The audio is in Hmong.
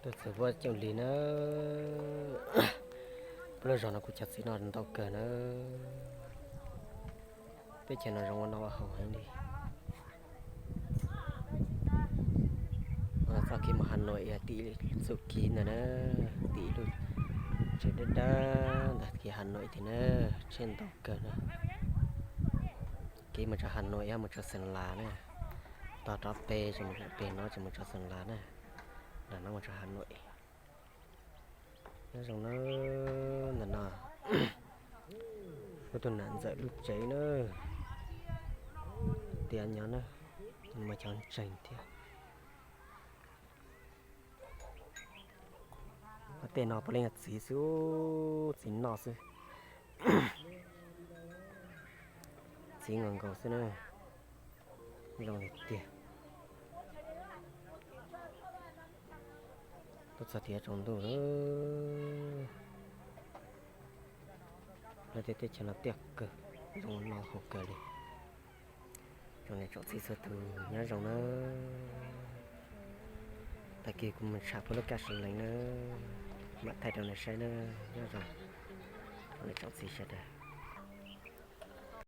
Txawm puab coob li na, puab lub zog no kuv cov txiv noj ntau kawg na. Teb chaws no zoo ua noj ua haus heev li. Txoj kev mus Hà Nội yog tim txuj kev ntawm na, tim lub tsev dawb dawb ntawm kev Hà Nội tim na, tsheb ntau kawg na. Kev mus rau Hà Nội yog mus rau Sơn La na, tog rov peg tseem mus peg no tseem mus rau Sơn La na, ntawm no mus rau Hà Nội. Nyob zoo na, ntawm no kuv tus nam ntxawm lub tsev na, tiav nyob na, muaj cov ntseeg thiab. Tej no puav leej yog txiv xwb, txiv noj xwb. Txiv nkaus nkaus xwb na, zoo li tiag. Tuaj txog tiav tsaus ntuj lawm, lawv tej teb chaws no tiaj kawg, zoo noj haus kawg li. Tsoom niam tsoom txiv txhua tus nyob zoo na. Tag kis kuv mus tsham puag lub kab Sa Lees na, mam thaij rau nej saib na. Nyob zoo tsoom niam tsoom txiv sawv daws.